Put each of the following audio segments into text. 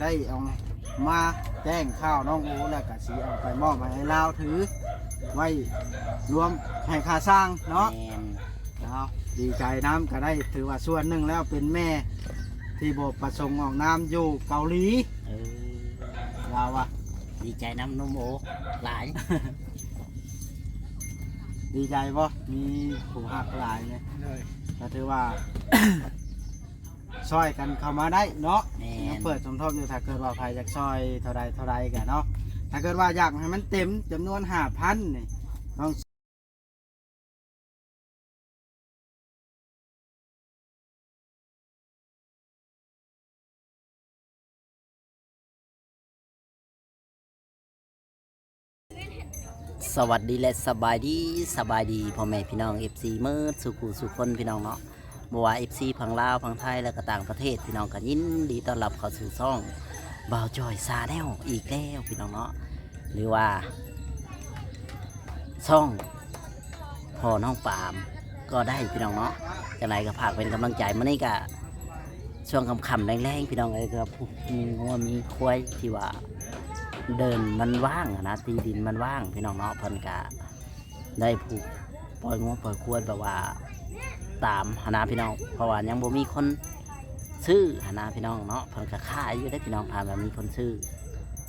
ໄດ້ເອົາມາແຈ້ງຂ່າວນ້ອງໂອ ແລ້ວກໍຊິເອົາໄປມອບໃຫ້ລາວຖືໄວ້ລວມໃຫ້ຄ່າສ້າງເນາະ. ແມ່ນ. ເອົາ ດີໃຈນຳ ກໍໄດ້ຖືວ່າສ່ວນໜຶ່ງແລ້ວ ເປັນແມ່ທີ່ບໍ່ປະສົງອອກນາມຢູ່ເກົາຫຼີ. ເອີ ລາວວ່າ ດີໃຈນຳໜຸ່ມໂອຫຼາຍ. ດີໃຈບໍ່? ມີຜູ້ຮັກຫຼາຍເລີຍ. ໂດຍ. ກໍຖືວ່າ ຊ່ອຍກັນເຂົ້າມາໄດ້ເນາະ. ແມ່ນ. ຍັງເປີດສົມທົບຢູ່ ຖ້າເກີດວ່າໃຜຢາກຊ່ອຍເທົ່າໃດເທົ່າໃດກໍເນາະ. ຖ້າເກີດວ່າຢາກໃຫ້ມັນເຕັມຈຳນວນຫ້າພັນນີ້ ຕ້ອງ ສະຫວັດດີ ແລະ ສະບາຍດີ, ສະບາຍດີພໍ່ແມ່ພີ່ນ້ອງ ເອັຟຊີ ເໝິດສູ່ຄູ່ສູ່ຄົນ ພີ່ນ້ອງເນາະ. ບໍ່ວ່າ ເອັຟຊີ ຝັ່ງລາວ, ຝັ່ງໄທ ແລະ ກໍຕ່າງປະເທດ ພີ່ນ້ອງກໍຍິນດີຕ້ອນຮັບເຂົ້າສູ່ຊ່ອງບ່າວຈ່ອຍ Channel ອີກແລ້ວ ພີ່ນ້ອງເນາະ ຫຼືວ່າຊ່ອງພໍ່ນ້ອງປາມກໍໄດ້ ພີ່ນ້ອງເນາະ. ຈັ່ງໃດກໍຝາກເປັນກຳລັງໃຈ. ມື້ນີ້ກໍຊ່ວງຄ່ຳໆແລງໆ ພີ່ນ້ອງເອີຍ ກໍມີງົວມີຄວາຍທີ່ວ່າເດີ່ນມັນວ່າງນະ ທີ່ດິນມັນວ່າງ ພີ່ນ້ອງເນາະ. ເພິ່ນກໍ ໄດ້ຜູກປ່ອຍງົວປ່ອຍຄວາຍ ແບບວ່າຕາມຫັ້ນນະພີ່ນ້ອງ ເພາະວ່າຍັງບໍ່ມີຄົນຊື້ຫັ້ນນະພີ່ນ້ອງເນາະ. ເພິ່ນກໍຂາຍຢູ່ເດ້ພີ່ນ້ອງ ຖ້າວ່າມີຄົນຊື້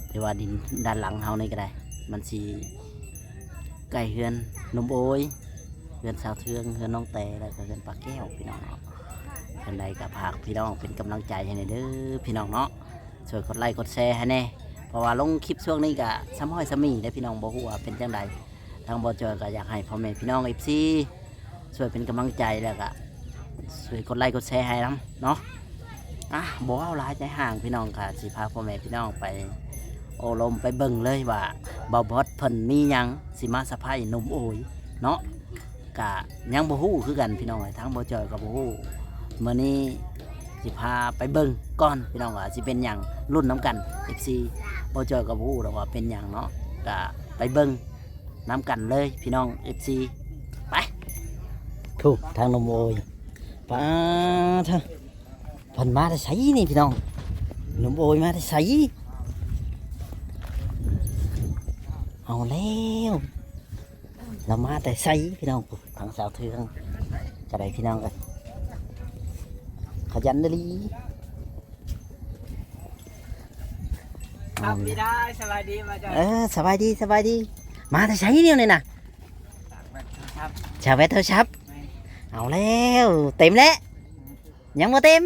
ແຕ່ວ່າດິນດ້ານຫຼັງເຮົານີ້ກໍໄດ້ ມັນຊິໃກ້ເຮືອນໜຸ່ມໂອຍ, ເຮືອນສາວເທືອງ, ເຮືອນນ້ອງແຕ ແລ້ວກໍເຮືອນປ້າແກ້ວພີ່ນ້ອງເນາະ. ຈັ່ງໃດກໍຝາກພີ່ນ້ອງເປັນກຳລັງໃຈໃຫ້ແດ່ເດີພີ່ນ້ອງເນາະ. ຊ່ວຍກົດໄລກົດແຊໃຫ້ແດ່ ເພາະວ່າລົງຄລິບຊ່ວງນີ້ກະຊ່ຳຫ້ອຍຊ່ຳໝີເດ້ພີ່ນ້ອງ ບໍ່ຮູ້ວ່າເປັນຈັ່ງໃດ. ທາງບ່າວຈ່ອຍກໍຢາກໃຫ້ພໍ່ແມ່ພີ່ນ້ອງ ເອັຟຊີ ຊ່ວຍເປັນກຳລັງໃຈ ແລ້ວກະຊ່ວຍກົດໄລກົດແຊໃຫ້ນຳເນາະ. ອ່ະ ບໍ່ເວົ້າຫຼາຍໃຈຫ່າງ ພີ່ນ້ອງກະຊິພາພໍ່ແມ່ພີ່ນ້ອງໄປໂອ້ລົມ ໄປເບິ່ງເລີຍວ່າບ່າວບອດເພິ່ນມີຫຍັງຊິມາເຊີໄພໜຸ່ມໂອຍເນາະ. ກະຍັງບໍ່ຮູ້ຄືກັນພີ່ນ້ອງເອີຍ ທາງບ່າວຈ່ອຍກໍບໍ່ຮູ້. ມື້ນີ້ຊິພາໄປເບິ່ງກ່ອນພີ່ນ້ອງວ່າຊິເປັນຫຍັງ ລຸ້ນນຳກັນ ເອັຟຊີ. ບ່າວຈ່ອຍກໍບໍ່ຮູ້ດອກວ່າເປັນຫຍັງເນາະ ກະໄປເບິ່ງນຳກັນເລີຍພີ່ນ້ອງ ເອັຟຊີ ໄປ. ທຸ ທາງໜຸ່ມໂອຍ ປາດເທີ ເພິ່ນມາແຕ່ໃສນີ້ພີ່ນ້ອງ? ໜຸ່ມໂອຍມາແຕ່ໃສ? ເອົາແລ້ວ ລາວມາແຕ່ໃສພີ່ນ້ອງ? ທາງສາວເທືອງກໍໄດ້ພີ່ນ້ອງເອີຍ ຂະຫຍັນອີ່ຫຼີ. ຄັບ ເອົາ ມີໄດ້ ສະບາຍດີ ມາຈາກ ເອີ ສະບາຍດີ ສະບາຍດີ. ມາແຕ່ໃສນີ້ນີ້ນະ? ຈາກແວັດໂທລະສັບ ຈາກແວັດໂທລະສັບ. ແມ່ນ. ເອົາແລ້ວ ເຕັມແລ້ວ ຍັງບໍ່ເຕັມ.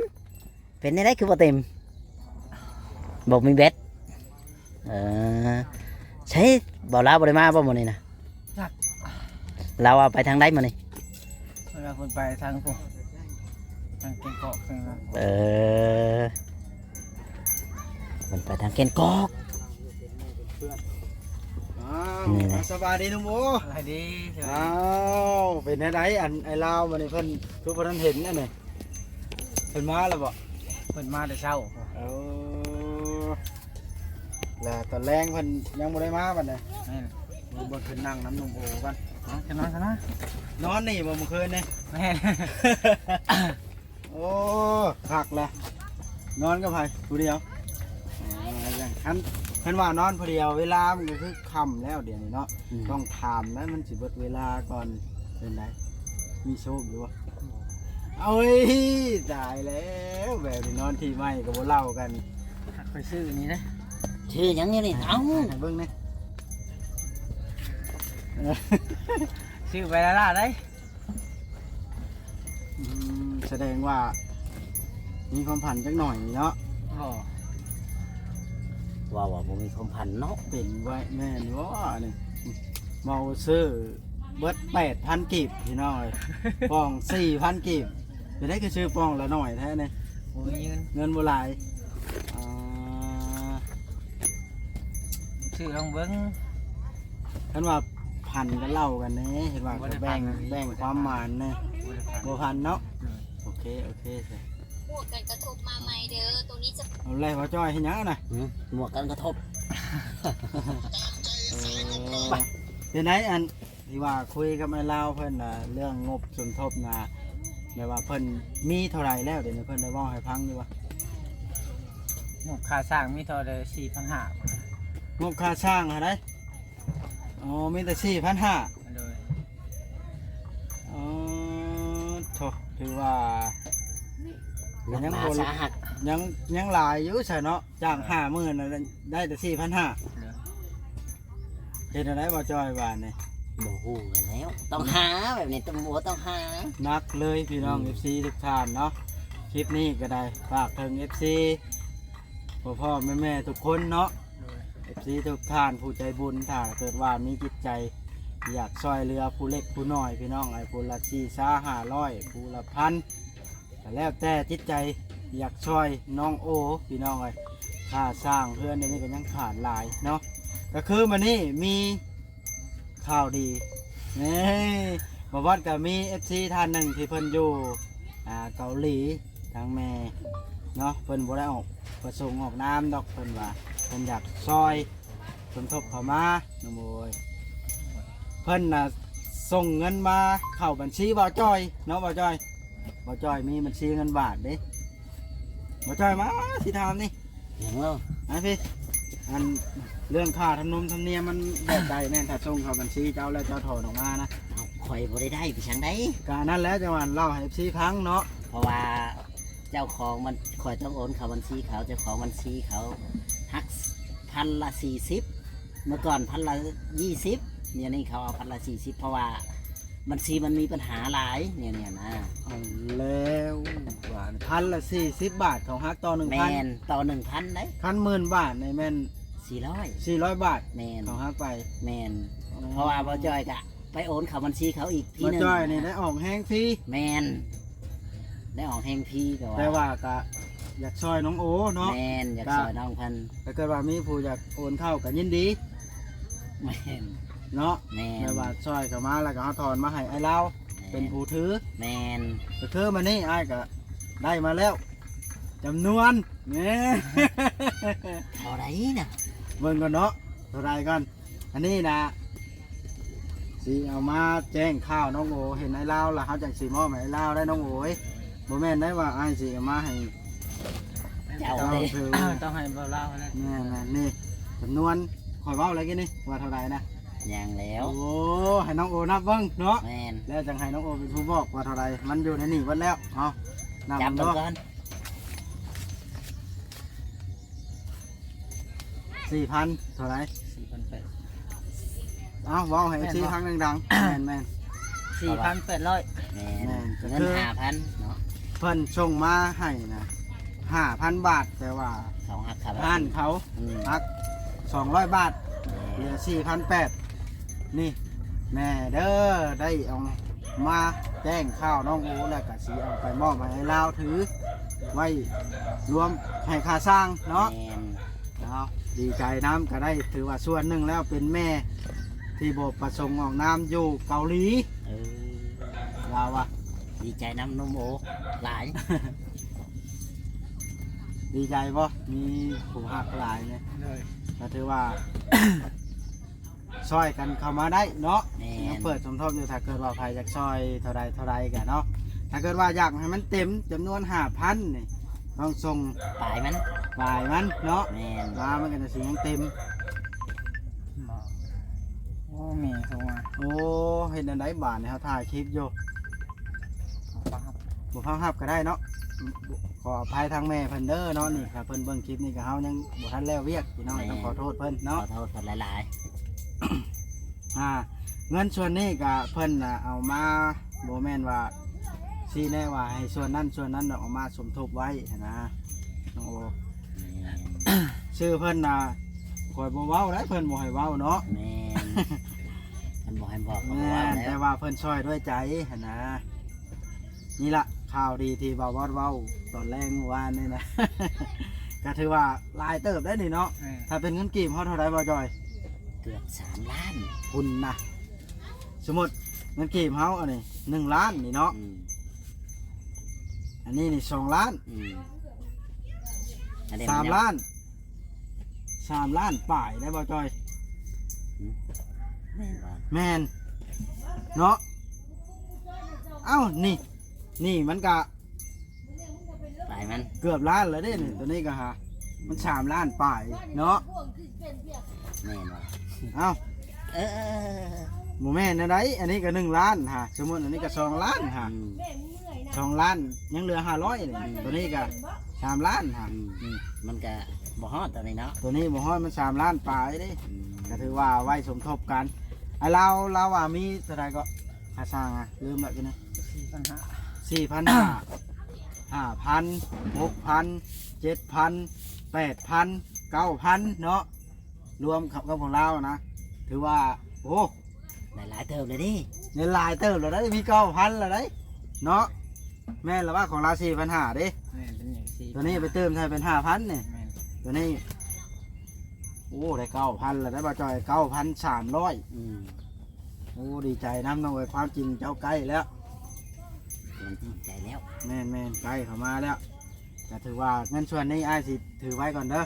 ເປັນແນວໃດຄືບໍ່ເຕັມ? ບໍ່ມີແບັດ. ເອີ ໃສ ບ່າວລາວບໍ່ໄດ້ມາບໍ່ມື້ນີ້ນະ? ຈັກ ລາວວ່າໄປທາງໃດມື້ນີ້? ເພິ່ນວ່າເພິ່ນໄປທາງພຸ້ນ ທາງແກ່ງກອກທາງນັ້ນ. ເອີ ເພິ່ນໄປທາງແກ່ງກອກ. ອ້າວ ນີ້ແຫຼະ ສະບາຍດີໜຸ່ມໂອ. ສະບາຍດີ ສະບາຍດີ. ອ້າວ ເປັນແນວໃດ ອັນ ໄອ້ລາວມື້ນີ້ເພິ່ນຄືບໍ່ທັນເຫັນອັນນີ້? ເພິ່ນມາແລ້ວບໍ່? ເພິ່ນມາແຕ່ເຊົ້າ. ເອີ ແລ້ວຕອນແລງເພິ່ນຍັງບໍ່ໄດ້ມາບັດນີ້. ແມ່ນ. ເບິ່ງເພິ່ນນັ່ງນຳໜຸ່ມໂອກ່ອນ. ນອນ ຈະນອນຊະນະ. ນອນນີ້ບໍ່ມື້ຄືນນີ້? ແມ່ນ. ໂອ້ ຄັກແຫຼະ ນອນກັບໃຜ? ຜູ້ດຽວ. ອໍ ຄັນ ຄັນວ່ານອນຜູ້ດຽວ ເວລາມັນກໍຄືຄ່ຳແລ້ວດຽວນີ້ເນາະ. ອືມ ຕ້ອງຖາມນະ ມັນຊິເບິດເວລາກ່ອນ. ເປັນໃດ ມີໂຊກຢູ່ບໍ່? ໂອ້ຍ ຕາຍແລ້ວ ແບບນີ້ນອນທີ່ໃໝ່ກໍບໍ່ເລົ່າກັນ. ຂ້ອຍຊື້ອັນນີ້ເດ້. ຊື້ຫຍັງນີ້? ເອົ້າ ໃຫ້ເບິ່ງແດ່. ຊື້ໄປລ້າໆໄດ໋. ອືມ ສະແດງວ່າມີຄວາມຝັນຈັກໜ້ອຍເນາະ. ບໍ່ ວ່າ ວ່າບໍ່ມີຄວາມຝັນເນາະ. ເປັນໄວ້ແມ່ນບໍ່ອັນນີ້? ເວົ້າຊື້ເບິດແປດພັນກີບພີ່ນ້ອງເອີຍ ປ່ອງສີ່ພັນກີບ. ເປັນໄດ໋ຄືຊື້ປ່ອງລະໜ້ອຍແທ້ນີ້? ບໍ່ມີເງິນ ເງິນບໍ່ຫຼາຍ. ອ່າ ຊື້ລອງເບິ່ງ. ຄັນວ່າຜັນກໍເລົ່າກັນແດ່ ເຫັນວ່າ ບໍ່ໄດ້ ກໍແບ່ງ ຝັນ ແບ່ງຄວາມໝານແດ່. ບໍ່ໄດ້ຝັນ ບໍ່ຝັນເນາະ. ໂດຍ ໂອເຄ ໂອເຄ ໝວກກັນກະທົບມາໃໝ່ເດີ ໂຕນີ້ຈະ ເອົາແລ້ວ ບ່າວຈ່ອຍເຮັດຫຍັງນະ? ຫືມ ໝວກກັນກະທົບ. ເອີ ໄປ ເປັນໃດ ອັນທີ່ວ່າຄຸຍກັບອ້າຍລາວເພິ່ນນະ ເລື່ອງງົບສົມທົບນະ ແບບວ່າເພິ່ນມີເທົ່າໃດແລ້ວ? ດຽວນີ້ເພິ່ນໄດ້ເວົ້າໃຫ້ຟັງຢູ່ບໍ່? ງົບຄ່າສ້າງມີເທົ່າໃດ ສີ່ພັນຫ້າ ງົບຄ່າສ້າງຫັ້ນໃດ ອໍ ມີແຕ່ ສີ່ພັນຫ້າ ໂດຍ ອໍ ໂທ້ ຖືວ່າ ໜັກໜາສາຫັດ ຍັງ ຍັງຫຼາຍຢູ່ຊະເນາະ ຈ້າງຫ້າໝື່ນນະ ໄດ້ແຕ່ ສີ່ພັນຫ້າ ໂດຍ ເຮັດແນວໃດບໍ່ຈ້ອຍບາດນີ້? ບໍ່ຮູ້ກັນແລ້ວ ຕ້ອງຫາແບບນີ້ ຕຳຫຼວດຕ້ອງຫາ ໜັກເລີຍພີ່ນ້ອງ ອືມ ເອັຟຊີທຸກທ່ານເນາະ ຄລິບນີ້ກໍໄດ້ຝາກເຖິງເອັຟຊີ ພໍ່ໆແມ່ໆທຸກຄົນເນາະ ໂດຍ ເອັຟຊີທຸກທ່ານຜູ້ໃຈບຸນ ຖ້າເກີດວ່າມີຈິດໃຈຢາກຊ່ອຍເຫຼືອຜູ້ເລັກຜູ້ນ້ອຍ ພີ່ນ້ອງເອີຍ ຜູ້ລະສີ່ຊາຫ້າຮ້ອຍ ຜູ້ລະພັນ ກໍແລ້ວແຕ່ຈິດໃຈຢາກຊ່ອຍນ້ອງໂອ ພີ່ນ້ອງເອີຍ ຄ່າສ້າງເຮືອນດຽວນີ້ກໍຍັງຂາດຫຼາຍເນາະ ກໍຄືມື້ນີ້ມີຂ່າວດີ ນີ້ ບ່າວບອດກໍມີເອັຟຊີທ່ານໜຶ່ງທີ່ເພິ່ນຢູ່ ອ່າ ເກົາຫຼີ ທາງແມ່ເນາະ ເພິ່ນບໍ່ໄດ້ອອກປະສົງອອກນາມດອກ ເພິ່ນວ່າເພິ່ນຢາກຊ່ອຍ ສົມທົບເຂົ້າມາ ນ້ອງໂອຍ ເພິ່ນນະສົ່ງເງິນມາເຂົ້າບັນຊີບ່າວຈ້ອຍເນາະ ບ່າວຈ້ອຍ ບ່າວຈ້ອຍມີບັນຊີເງິນບາດເດ້ ບ່າວຈ້ອຍ ມາຊິຖາມນີ້ ຫຍັງເລົ່າ? ມາພີ້ ອັນເລື່ອງຄ່າທຳນົມທຳນຽມມັນແບບໃດແນ່ ຖ້າສົ່ງເຂົ້າບັນຊີເຈົ້າແລ້ວເຈົ້າຖອນອອກມານະ? ເອົ້າ ຂ້ອຍບໍ່ໄດ້ໄດ້ໄປທາງໃດ ກະນັ້ນແຫຼະ ຈັ່ງວ່າເລົ່າໃຫ້ເອັຟຊີຟັງເນາະ ເພາະວ່າ ເຈົ້າຂອງມັນ ຂ້ອຍຕ້ອງໂອນເຂົ້າບັນຊີເຂົາ ເຈົ້າຂອງບັນຊີເຂົາຫັກພັນລະສີ່ສິບ ເມື່ອກ່ອນພັນລະຊາວ ດຽວນີ້ເຂົາເອົາພັນລະສີ່ສິບ ເພາະວ່າບັນຊີມັນມີປັນຫາຫຼາຍ ແນວນີ້ນະ ເອົາແລ້ວ ບາດພັນລະສີ່ສິບບາດ ເຂົາຫັກຕໍ່ໜຶ່ງພັນ ແມ່ນ ຕໍ່ໜຶ່ງພັນໃດ໋ ຄັນໝື່ນບາດນີ້ແມ່ນສີ່ຮ້ອຍ ສີ່ຮ້ອຍບາດ ແມ່ນ ເຂົາຫັກໄປ ແມ່ນ ອໍ ເພາະວ່າບ່າວຈ້ອຍກະ ໄປໂອນເຂົ້າບັນຊີເຂົາອີກທີໜຶ່ງ ບ່າວຈ້ອຍນີ້ໄດ້ອອກແຮງຟຣີ ແມ່ນ ໄດ້ອອກແຮງຟຣີ ກໍວ່າ ແຕ່ວ່າກໍຢາກຊ່ອຍນ້ອງໂອເນາະ ແມ່ນ ຢາກ ກໍ ຊ່ອຍນ້ອງເພິ່ນ ຖ້າເກີດວ່າມີຜູ້ຢາກໂອນເຂົ້າກໍຍິນດີ ແມ່ນ ເນາະ ແມ່ນ ແບບວ່າຊ່ອຍເຂົ້າມາ ແລ້ວກໍເຮົາຖອນມາໃຫ້ອ້າຍລາວ ແມ່ນ ເປັນຜູ້ຖື ແມ່ນ ກໍຄືມື້ນີ້ອ້າຍກໍໄດ້ມາແລ້ວ ຈຳນວນ ແມ່ ເທົ່າໃດນະ ເບິ່ງກ່ອນເນາະ ເທົ່າໃດກ່ອນ ອັນນີ້ນະ ຊິເອົາມາແຈ້ງຂ່າວນ້ອງໂອ ເຫັນອ້າຍລາວລະ ເຮົາຈັ່ງຊິມອບໃຫ້ອ້າຍລາວໄດ້ນ້ອງໂອເອີຍ ບໍ່ແມ່ນໄດ້ວ່າອ້າຍຊິເອົາມາໃຫ້ເຈົ້າ ເຈົ້າ ເດ້ ຖື ຕ້ອງໃຫ້ບ່າວລາວຫັ້ນແຫຼະ ແມ່ນໆ ນີ້ຈຳນວນ ຂ້ອຍເວົ້າແລ້ວກີ້ນີ້ວ່າເທົ່າໃດນະ ຍັງແລ້ວ ໂອ້ ໃຫ້ນ້ອງໂອນັບເບິ່ງເນາະ ແມ່ນ ແລ້ວຈັ່ງໃຫ້ນ້ອງໂອເປັນຜູ້ບອກວ່າເທົ່າໃດ ມັນຢູ່ໃນນີ້ເບິດແລ້ວ ເອົາ ນັບເບິ່ງ ຈັບເບິ່ງກ່ອນ ສີ່ພັນເທົ່າໃດ? ສີ່ພັນແປດ ເອົ້າ ເວົ້າໃຫ້ ແມ່ນບໍ່? ເອັຟຊີຟັງດັງໆ ແມ່ນໆ ສີ່ພັນແປດຮ້ອຍ ແມ່ນ ແມ່ນ ກໍ ເງິນ ຄື ຫ້າພັນເນາະ ເພິ່ນສົ່ງມາໃຫ້ນະ ຫ້າພັນບາດ ແຕ່ວ່າ ເຂົາຫັກຄ່າ ຮ້ານເຂົາ ອືມ ຫັກສອງຮ້ອຍບາດ ແມ່ນ ເຫຼືອສີ່ພັນແປດ ນີ້ ແມ່ເດີ ໄດ້ເອົາ ມາແຈ້ງຂ່າວນ້ອງໂອ ແລ້ວກະຊິເອົາໄປມອບໃຫ້ລາວຖືໄວ້ລວມໃຫ້ຄ່າສ້າງເນາະ ແມ່ນ ເອົາ ດີໃຈນຳ ກະໄດ້ຖືວ່າສ່ວນໜຶ່ງແລ້ວ ເປັນແມ່ທີ່ບໍ່ປະສົງອອກນາມຢູ່ເກົາຫຼີ ເອີ ລາວວ່າ ດີໃຈນຳໜຸ່ມໂອຫຼາຍ ດີໃຈບໍ່? ມີຜູ້ຮັກຫຼາຍເນາະ ໂດຍ ກະຖືວ່າ ຊ່ອຍກັນເຂົ້າມາໄດ້ເນາະ ແມ່ນ ຍັງເປີດສົມທົບຢູ່ ຖ້າເກີດວ່າໃຜຢາກຊ່ອຍເທົ່າໃດເທົ່າໃດກະເນາະ ຖ້າເກີດວ່າຢາກໃຫ້ມັນເຕັມຈຳນວນຫ້າພັນນີ້ ຕ້ອງສົ່ງປາຍມັນ ປາຍມັນເນາະ ແມ່ນ ມາມັນກະຈະຊິຍັງເຕັມ ໂອ້ ແມ່ໂທມາ ໂອ້ ເຮັດແນວໃດບາດນີ້ ເຮົາຖ່າຍຄລິບຢູ່ ບໍ່ພາວຮັບກະໄດ້ເນາະ ຂໍອະໄພທາງແມ່ເພິ່ນເດີເນາະ ນີ້ຖ້າເພິ່ນເບິ່ງຄລິບນີ້ກະເຮົາຍັງບໍ່ທັນແລ້ວວຽກພີ່ນ້ອງ ແມ່ນ ຕ້ອງຂໍໂທດເພິ່ນເນາະ ຂໍໂທດເພິ່ນຫຼາຍໆ ອ່າ ເງິນສ່ວນນີ້ກະເພິ່ນນະເອົາມາ ບໍ່ແມ່ນວ່າຊີ້ແນະວ່າໃຫ້ສ່ວນນັ້ນສ່ວນນັ້ນດອກ ເອົາມາສົມທົບໄວ້ຫັ້ນນະ ນ້ອງໂອ ແມ່ນ ຊື່ເພິ່ນນະ ຂ້ອຍບໍ່ເວົ້າໄດ້ ເພິ່ນບໍ່ໃຫ້ເວົ້າເນາະ ແມ່ນ ເພິ່ນບໍ່ໃຫ້ບອກ ແມ່ນ ກໍບໍ່ເວົ້າແລ້ວ ແຕ່ວ່າເພິ່ນຊ່ອຍດ້ວຍໃຈຫັ້ນນະ ນີ້ລະຂ່າວດີທີ່ບ່າວບອດເວົ້າຕອນແລງມື້ວານນີ້ນະ ກະຖືວ່າຫຼາຍເຕີບໄດ໋ນີ້ເນາະ ເອີ ຖ້າເປັນເງິນກີບເຮົາເທົ່າໃດບ່າວຈອຍ? ເກືອບສາມລ້ານ ພຸ້ນນະ ສົມມຸດເງິນກີບເຮົາອັນນີ້ໜຶ່ງລ້ານນີ້ເນາະ ອືມ ອັນນີ້ນີ້ສອງລ້ານ ອືມ ອັນນີ້ ສາມລ້ານ ສາມລ້ານປາຍໄດ໋ບ່າວຈອຍ ອືມ ແມ່ນບໍ່? ແມ່ນເນາະ ເອົ້າ ນີ້ ນີ້ມັນກະ ປາຍມັນ ເກືອບລ້ານແລ້ວເດ້ນີ້ ອືມ ໂຕນີ້ກະຫາ ມັນສາມລ້ານປາຍເນາະ. ແມ່ນບໍ່? ເອົ້າ ເອີ ບໍ່ແມ່ນແນວໃດ ອັນນີ້ກໍໜຶ່ງລ້ານຫາ ສົມມຸດອັນນີ້ກໍສອງລ້ານຫາ ອືມ ສອງລ້ານ ຍັງເຫຼືອຫ້າຮ້ອຍນີ້ ອືມ ຕົວນີ້ກໍສາມລ້ານຫາ ອືມ ອືມ ມັນກໍບໍ່ຮອດຕົວນີ້ເນາະ ຕົວນີ້ບໍ່ຮອດ ມັນສາມລ້ານປາຍເດ້ ອືມ ກໍຖືວ່າໄວ້ສົມທົບກັນ. ໄອ້ລາວ ລາວວ່າມີເທົ່າໃດກໍ ຄ່າສ້າງ ລືມລະ ຢູ່ໃນ ສີ່ພັນຫ້າ ສີ່ພັນຫ້າ ຫ້າພັນ ຫົກພັນ ເຈັດພັນ ແປດພັນ ເກົ້າພັນເນາະ ລວມກັບ ກັບຂອງລາວນະ ຖືວ່າ ໂອ້ ໄດ້ຫຼາຍເຕີບເລີຍເດ້ ໄດ້ຫຼາຍເຕີບແລ້ວເດ້ ມີເກົ້າພັນແລ້ວເດ້ເນາະ. ແມ່ນລະວ່າຂອງລາວສີ່ພັນຫ້າເດ້ ແມ່ນ ຕົວນີ້ໄປຕື່ມໃສ່ເປັນຫ້າພັນນີ້ ແມ່ນ ຕົວນີ້ ໂອ້ ໄດ້ເກົ້າພັນແລ້ວ ໄດ້ບ່າວຈ້ອຍ ເກົ້າພັນສາມຮ້ອຍ ອືມ ໂອ້ ດີໃຈນຳນ້ອງເອີຍ ຄວາມຈິງເຈົ້າໃກ້ແລ້ວ ຄວາມຈິງໃກ້ແລ້ວ ແມ່ນໆ ໃກ້ເຂົ້າມາແລ້ວ ກໍຖືວ່າເງິນສ່ວນນີ້ອ້າຍຊິຖືໄວ້ກ່ອນເດີ ໂດຍ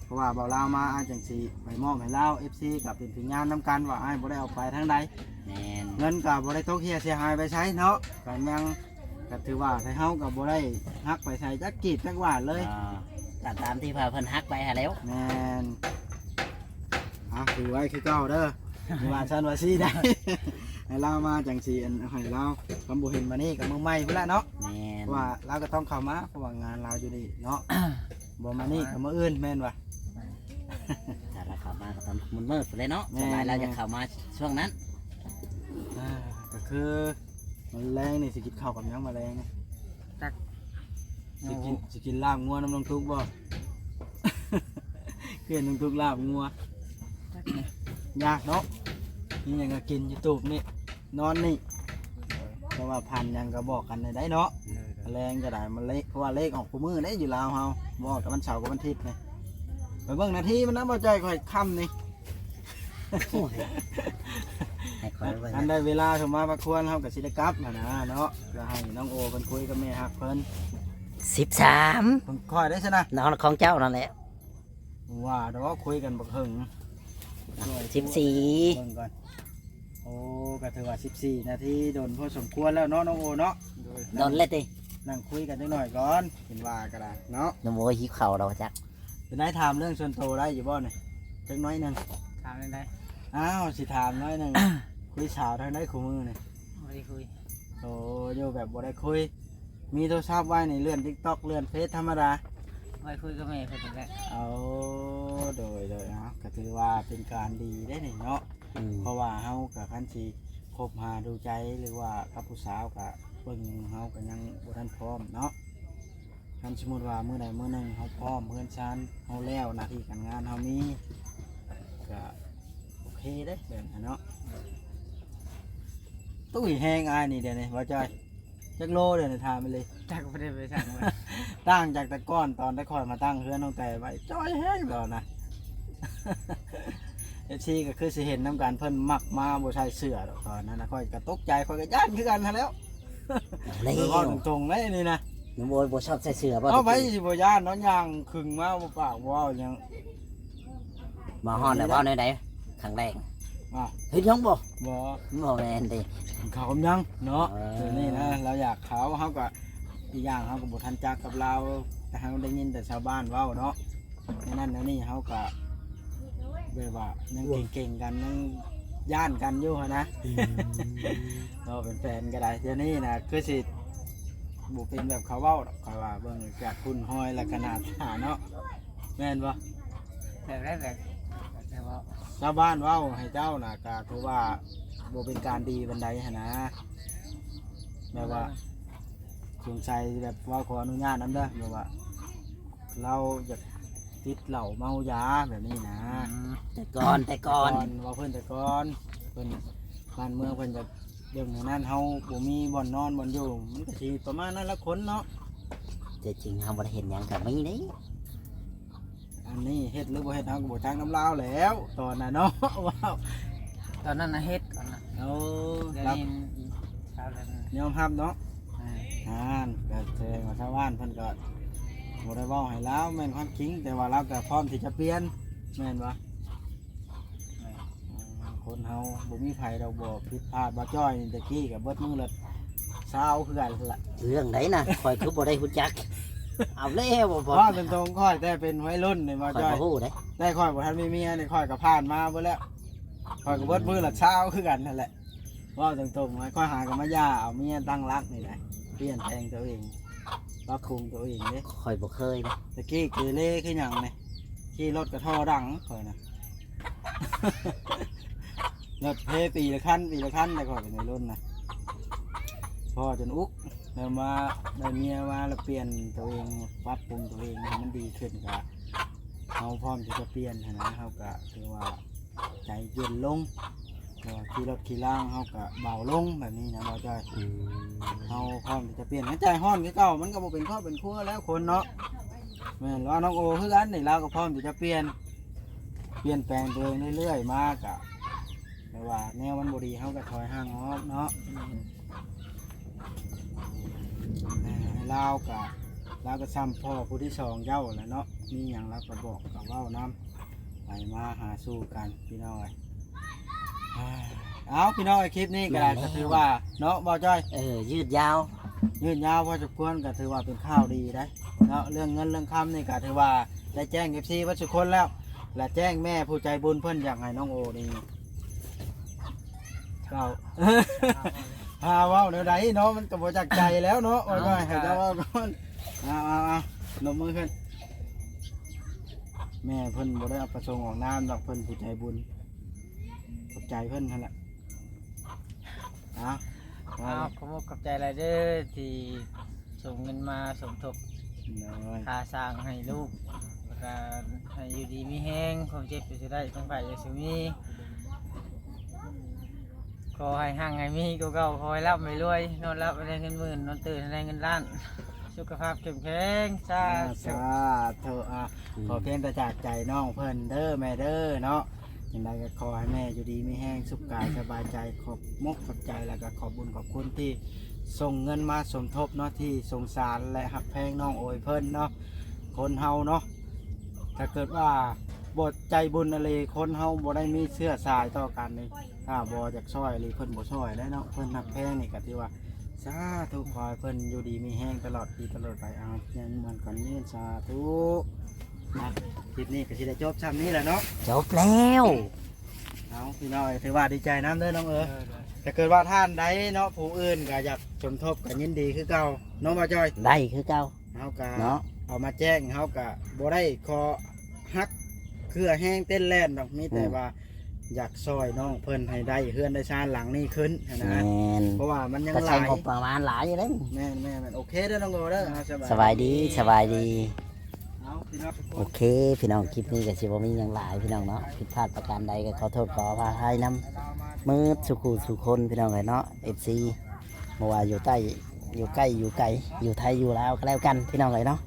ໆ ເພາະວ່າບ່າວລາວມາ ອ້າຍຈັ່ງຊິໄປມອບໃຫ້ລາວ ເອັຟຊີ ກໍເປັນພະຍານນຳກັນວ່າອ້າຍບໍ່ໄດ້ເອົາໄປທາງໃດ ແມ່ນ ເງິນກໍບໍ່ໄດ້ຕົກເຮ່ຍເສຍຫາຍໄປໃສເນາະ ກໍຍັງ ກໍຖືວ່າໄທເຮົາກໍບໍ່ໄດ້ຫັກໄປໃສຈັກກີບຈັກຫວາດເລີຍ ອ່າ ກໍຕາມທີ່ວ່າເພິ່ນຫັກໄປຫັ້ນແຫຼ້ວ ແມ່ນ ອ່ະ ຖືໄວ້ຄືເກົ່າເດີ ວ່າຊັ້ນວ່າຊີ້ໄດ໋ ໃຫ້ລາວມາຈັ່ງຊິ ອັນ ໃຫ້ລາວ ຄັນບໍ່ເຫັນມານີ້ກໍມື້ໃໝ່ພຸ້ນລະເນາະ ແມ່ນ ເພາະວ່າລາວກໍຕ້ອງເຂົ້າມາ ເພາະວ່າງານລາວຢູ່ນີ້ເນາະ ບໍ່ມານີ້ກໍມື້ອື່ນແມ່ນຫວາ ຖ້າລາວເຂົ້າມາກໍຕອນມື້ມືດພຸ້ນແຫຼະເນາະ ແມ່ນ ສ່ວນຫຼາຍລາວຈະເຂົ້າມາຊ່ວງນັ້ນ ອ່າ ກໍຄື ມື້ແລງນີ້ຊິກິນເຂົ້າກັບຫຍັງມື້ແລງນີ້? ຈັກ ຊິກິນ ໂອ້ໂຫ ຊິກິນລາບງົວນຳນ້ອງຕຸກບໍ່? ຄືນ້ອງຕຸກລາບງົວ ຈັກແຫຼະ ຍາກເນາະ ມີຫຍັງກໍກິນຢູ່ຕູບນີ້ ນອນນີ້ ເພາະວ່າພັນຫຍັງກໍບອກກັນໄດ້ເນາະ ເອີ ແລງກໍໄດ້ ມັນເລກ ເພາະວ່າເລກອອກຄູ່ມື້ເດ້ຢູ່ລາວເຮົາ ບໍ່ອອກແຕ່ວັນເສົາກັບວັນທິດນີ້ ໄປເບິ່ງນາທີມັນນະ ບໍ່ຈ່ອຍ ຂ້ອຍຄ່ຳນີ້ ໂອ້ຍ ໃຫ້ຂ້ອຍເບິ່ງ ອັນໃດເວລາເພິ່ນມາພັກຄວນ ເຮົາກໍຊິໄດ້ກັບຫັ້ນນະເນາະ ກໍໃຫ້ນ້ອງໂອເພິ່ນຄຸຍກັບແມ່ຮັກເພິ່ນ ສິບສາມ ຂອງຂ້ອຍໄດ້ຊັ້ນນະ ນອນຂອງເຈົ້ານັ້ນແຫຼະ ວ່າດອກ ຄຸຍກັນບັກເຫິງ ສິບສີ່ ເບິ່ງກ່ອນ ໂອ້ ກໍຖືວ່າສິບສີ່ນາທີ ດົນພໍສົມຄວນແລ້ວເນາະ ນ້ອງໂອເນາະ ໂດຍ ດົນແລ້ວຕິ ນັ່ງຄຸຍກັນຈັກໜ້ອຍກ່ອນ ເຫັນວ່າກໍໄດ້ເນາະ ນ້ອງໂອຫິວເຂົ້າແລ້ວຈັກ ເປັນໄດ ຖາມເລື່ອງສ່ວນໂຕໄດ້ຢູ່ບໍ່ນີ້ ຈັກໜ້ອຍໜຶ່ງ ຖາມແນວໃດ? ອ້າວ ຊິຖາມໜ້ອຍໜຶ່ງ ຄຸຍສາວທາງໃດຄູ່ມື້ນີ້? ບໍ່ໄດ້ຄຸຍ ໂອ້ ຢູ່ແບບບໍ່ໄດ້ຄຸຍ ມີໂທລະສັບໄວ້ນີ້ ເລື່ອນຕິກຕັອກ ເລື່ອນເຟສທຳມະດາ ໄວ້ຄຸຍກັບແມ່ເພິ່ນນີ້ແຫຼະ ເອົາ ໂດຍ ໂດຍ ເອົາ ກໍຖືວ່າເປັນການດີເດ້ນີ້ເນາະ ອືມ ເພາະວ່າເຮົາກໍຄັນຊິຄົບຫາດູໃຈ ຫຼືວ່າກັບຜູ້ສາວ ກໍເບິ່ງເຮົາກໍຍັງບໍ່ທັນພ້ອມເນາະ ຄັນສົມມຸດວ່າມື້ໃດມື້ໜຶ່ງເຮົາພ້ອມ ເຮືອນຊານເຮົາແລ້ວ ໜ້າທີ່ການງານເຮົາມີ ກໍໂອເຄເດ້ແບບນັ້ນເນາະ ຕຸ້ຍແຮງອ້າຍນີ້ດຽວນີ້ ບໍ່ຈ່ອຍ ຈັກໂລດຽວນີ້ ຖາມໄປເລີຍ ຈັກບໍ່ໄດ້ໄປຊັ່ງເລີຍ ຕ່າງຈາກແຕ່ກ່ອນ ຕອນແຕ່ຂ້ອຍມາຕັ້ງເຮືອນຕັ້ງແຕ່ໄວ້ ຈ່ອຍແຮງຕອນນະ ເອັຟຊີ ກໍຄືຊິເຫັນນຳກັນ ເພິ່ນມັກມາບໍ່ໃສ່ເສື້ອດອກ ຕອນນັ້ນນະ ຂ້ອຍກໍຕົກໃຈ ຂ້ອຍກໍຢ້ານຄືກັນຫັ້ນແຫຼ້ວ ເອົາແລ້ວ ເວົ້າຕົງໆເລີຍນີ້ນະ ນ້ອງໂອບໍ່ຊອບໃສ່ເສື້ອບໍ່? ເອົາ ໄປຊິບໍ່ຢ້ານເນາະ ຍ່າງຄຶງມາບໍ່ປາກບໍ່ເວົ້າຫຍັງ ມາຮອດແລ້ວເວົ້າແນວໃດ? ຄັ້ງແລກ ອ້າວ ເຮັດຫຍັງບໍ່? ບໍ່ ບໍ່ແມ່ນຕິ ເຂົ້າກຳຍັງເນາະ ເອີ ນີ້ນະ ລາວຢາກເຂົ້າ ເຮົາກໍ ອີກຢ່າງເຮົາກໍບໍ່ທັນຈັກກັບລາວ ແຕ່ເຮົາໄດ້ຍິນແຕ່ຊາວບ້ານເວົ້າເນາະ ແນວນັ້ນແນວນີ້ ເຮົາກໍແບບວ່າຍັງເກັ່ງໆກັນ ຍັງຢ້ານກັນຢູ່ຫັ້ນນະ ອືມ ເວົ້າເປັນແຟນກໍໄດ້ ດຽວນີ້ນະ ຄືຊິບໍ່ເປັນແບບເຂົາເວົ້າດອກ ຂ້ອຍວ່າເບິ່ງຈາກຮຸ່ນຮອຍ ແລະ ຂະໜາດຕາເນາະ ແມ່ນບໍ່? ແບບໃດ ແບບ ແບບວ່າ ຊາວບ້ານເວົ້າໃຫ້ເຈົ້ານະ ກໍຖືວ່າບໍ່ເປັນການດີປານໃດຫັ້ນນະ ແບບວ່າ ສົງໄສແບບ ເວົ້າຂໍອະນຸຍາດນຳເດີ ແບບວ່າ ລາວຢາກຕິດເຫຼົ້າເມົາຢາແບບນີ້ນະ ອືມ ແຕ່ກ່ອນ ແຕ່ກ່ອນ ເວົ້າເພິ່ນແຕ່ກ່ອນ ເພິ່ນ ບ້ານເມືອງເພິ່ນຢາກ ເລື່ອງແນວນັ້ນ ເຮົາບໍ່ມີບ່ອນນອນບ່ອນຢູ່ ມັນກໍຊິປະມານນັ້ນລະຄົນເນາະ ແຕ່ຈິງເຮົາບໍ່ໄດ້ເຮັດຫຍັງກໍມີເດ້ ອັນນີ້ເຮັດຫຼືບໍ່ເຮັດ ເຮົາກໍບໍ່ຈັກນຳລາວແລ້ວ ຕອນນັ້ນເນາະ ວ້າວ ຕອນນັ້ນນະເຮັດກ່ອນນະ ໂອ້ ດຽວນີ້ ຍອມຮັບເນາະ ອ່າ ນັ້ນ ກໍແສດງວ່າຊາວບ້ານເພິ່ນກໍບໍ່ໄດ້ເວົ້າໃຫ້ລາວ ແມ່ນຄວາມຈິງ ແຕ່ວ່າລາວກໍພ້ອມທີ່ຈະປ່ຽນ ແມ່ນບໍ່? ອ່າ ຄົນເຮົາບໍ່ມີໃຜດອກບໍ່ຜິດພາດ ບ່າວຈ້ອຍນີ້ແຕ່ກີ້ກໍເບິດມື້ລະຊາວຄືກັນລະ ເລື່ອງໃດນະ? ຂ້ອຍຄືບໍ່ໄດ້ຮູ້ຈັກ ເອົາແລ້ວບໍ່ ເວົ້າຕົງໆ ຂ້ອຍແຕ່ເປັນໄວລຸ້ນນີ້ ບໍ່ ຂ້ອຍ ຈ້ອຍ ບໍ່ຮູ້ເດ້ ແຕ່ຂ້ອຍບໍ່ທັນມີເມຍນີ້ ຂ້ອຍກໍຜ່ານມາເບິດແລ້ວ ຂ້ອຍກໍເບິດມື້ລະຊາວຄືກັນຫັ້ນແຫຼະ ເວົ້າຕົງໆ ຂ້ອຍຫາກໍມາຢ່າເອົາເມຍຕັ້ງຫຼັກນີ້ແຫຼະ ປ່ຽນແປງຕົວເອງ ປັບປຸງຕົວເອງເດ້ ຂ້ອຍບໍ່ເຄີຍເດ້ ແຕ່ກີ້ເກເລຄືຫຍັງນີ້ ຂີ່ລົດກໍທໍ່ດັງຂ້ອຍນະ ລົດເພປີລະຄັນ ປີລະຄັນ ແຕ່ຂ້ອຍເປັນໄວລຸ້ນນະ ພໍ້ຈົນອຸກ ແລ້ວມາໄດ້ເມຍມາແລ້ວປ່ຽນຕົວເອງ ປັບປຸງຕົວເອງໃຫ້ມັນດີຂຶ້ນ ກະເຮົາພ້ອມທີ່ຈະປ່ຽນຫັ້ນນະ ເຮົາກະຖືວ່າໃຈເຢັນລົງ ແລ້ວຂີ່ລົດຂີ່ລາງເຮົາກະເບົາລົງແບບນີ້ນະ ບໍ່ຈ້ອຍ ອືມ ເຮົາພ້ອມທີ່ຈະປ່ຽນ ຄັນໃຈຮ້ອນຄືເກົ່າ ມັນກໍບໍ່ເປັນຄອບເປັນຄົວແລ້ວຄົນເນາະ ແມ່ນ ແລ້ວນ້ອງໂອຄືກັນນີ້ ລາວກໍພ້ອມທີ່ຈະປ່ຽນ ປ່ຽນແປງຕົວເອງເລື້ອຍໆມາ ກະແບບວ່າແນວມັນບໍ່ດີ ເຮົາກໍຖອຍຫ່າງອອກເນາະ ແມ່ນ ອ່າ ລາວກະ ລາວກະຊ່ຳພໍ່ຜູ້ທີສອງເຈົ້າແຫຼະເນາະ ມີຫຍັງລາວກະບອກກະເວົ້ານຳ ໄປມາຫາສູ່ກັນພີ່ນ້ອງເອີຍ ເອົາ ພີ່ນ້ອງເອີຍ ຄລິບນີ້ກະ ແມ່ນແລ້ວ ກະຖືວ່າເນາະ ບໍ່ຈ້ອຍ ເອີ ຍືດຍາວ ຍືດຍາວພໍສົມຄວນ ກະຖືວ່າເປັນຂ່າວດີໄດ໋ເນາະ ເລື່ອງເງິນເລື່ອງຄຳນີ້ກະຖືວ່າໄດ້ແຈ້ງເອັຟຊີເບິດສູ່ຄົນແລ້ວ ແລະແຈ້ງແມ່ຜູ້ໃຈບຸນເພິ່ນຢາກໃຫ້ນ້ອງໂອນີ້ ເຈົ້າ ຫາເວົ້າແນວໃດເນາະ ມັນກໍບໍ່ຈາກໃຈແລ້ວເນາະ ເອົາ ວ່າໃຫ້ເຈົ້າເວົ້າກ່ອນ ເອົາໆໆ ນົບມືຂຶ້ນ ແມ່ເພິ່ນບໍ່ໄດ້ເອົາປະສົງອອກນາມດອກ ເພິ່ນຜູ້ໃຈບຸນ ຂອບໃຈເພິ່ນຫັ້ນແຫຼະ ເອົາ ເອົາ ຂອບອົກຂອບໃຈຫຼາຍເດີ ທີ່ສົ່ງເງິນມາສົມທົບ ໂດຍ ຄ່າສ້າງໃຫ້ລູກ ແລ້ວກະໃຫ້ຢູ່ດີມີແຮງ ຄວາມເຈັບຢ່າສູ່ໄດ້ ຄວາມໄຂ້ຢ່າສູ່ມີ ຂໍໃຫ້ຮັ່ງໃຫ້ມີກວ່າເກົ່າ ຂໍໃຫ້ລ່ຳໃຫ້ລວຍ ນອນຫຼັບໃຫ້ໄດ້ເງິນໝື່ນ ນອນຕື່ນໃຫ້ໄດ້ເງິນລ້ານ ສຸຂະພາບເຂັ້ມແຂງ ສາທຸ ສາທຸ ອ່າ ອືມ ຂໍພຽງແຕ່ຈາກໃຈນ້ອງເພິ່ນເດີແມ່ເດີເນາະ ຈັ່ງໃດກໍຂໍໃຫ້ແມ່ຢູ່ດີມີແຮງ ສຸກກາຍສະບາຍໃຈ ຂອບມົກຂອບໃຈ ແລ້ວກໍຂອບບຸນຂອບຄຸນທີ່ສົ່ງເງິນມາສົມທົບເນາະ ທີ່ສົງສານ ແລະ ຮັກແພງນ້ອງໂອຍເພິ່ນເນາະ ຄົນເຮົາເນາະ ຖ້າເກີດວ່າບໍ່ໃຈບຸນອີ່ຫຼີ ຄົນເຮົາບໍ່ໄດ້ມີເຊື້ອສາຍຕໍ່ກັນນີ້ ຖ້າບໍ່ຢາກຊ່ອຍອີ່ຫຼີ ເພິ່ນບໍ່ຊ່ອຍໄດ້ເນາະ ເພິ່ນຮັກແພງນີ້ກໍຖືວ່າ ສາທຸ ຂໍໃຫ້ເພິ່ນຢູ່ດີມີແຮງຕະຫຼອດປີຕະຫຼອດໄປ ເອົາ ຍັງມ່ວນກ່ອນນີ້ ສາທຸ ອ່ະ ຄລິບນີ້ກໍຊິໄດ້ຈົບຊ່ຳນີ້ແຫຼະເນາະ ຈົບແລ້ວ ເອົາ ພີ່ນ້ອງເອີຍ ຖືວ່າດີໃຈນຳເດີນ້ອງເອີຍ ໂດຍ ໂດຍ ຖ້າເກີດວ່າທ່ານໃດເນາະ ຜູ້ອື່ນກໍຢາກສົມທົບກໍຍິນດີຄືເກົ່າເນາະ ບ່າວຈ້ອຍ ໄດ້ຄືເກົ່າ ເຮົາກະເນາະ ເອົາມາແຈ້ງ ເຮົາກະບໍ່ໄດ້ຂໍຮັກເຄືອແຮງເຕັ້ນແລ່ນດອກ ມີແຕ່ ອືມ ວ່າຢາກຊ່ອຍນ້ອງເພິ່ນໃຫ້ໄດ້ເຮືອນໄດ້ຊານຫຼັງນີ້ຂຶ້ນຫັ້ນນະ ແມ່ນ ເພາະວ່າມັນຍັງ ກໍໃຊ້ ຫຼາຍ ງົບປະມານຫຼາຍຢູ່ເດ້ ແມ່ນໆໆ ໂອເຄເດີນ້ອງໂອເດີ ສະບາຍດີ ສະບາຍດີ ເອົາ ພີ່ນ້ອງ ໂອເຄ ພີ່ນ້ອງ ຄລິບນີ້ກໍຊິບໍ່ມີຫຍັງຫຼາຍພີ່ນ້ອງເນາະ ຜິດພາດປະການໃດກໍຂໍໂທດຂໍອະໄພນຳໝົດສູ່ຄູ່ສູ່ຄົນພີ່ນ້ອງເອີຍເນາະ ເອັຟຊີ ບໍ່ວ່າຢູ່ໃຕ້ ຢູ່ໃກ້ ຢູ່ໄກ ຢູ່ໄທ ຢູ່ລາວກໍແລ້ວກັນ ພີ່ນ້ອງເອີຍເນາະ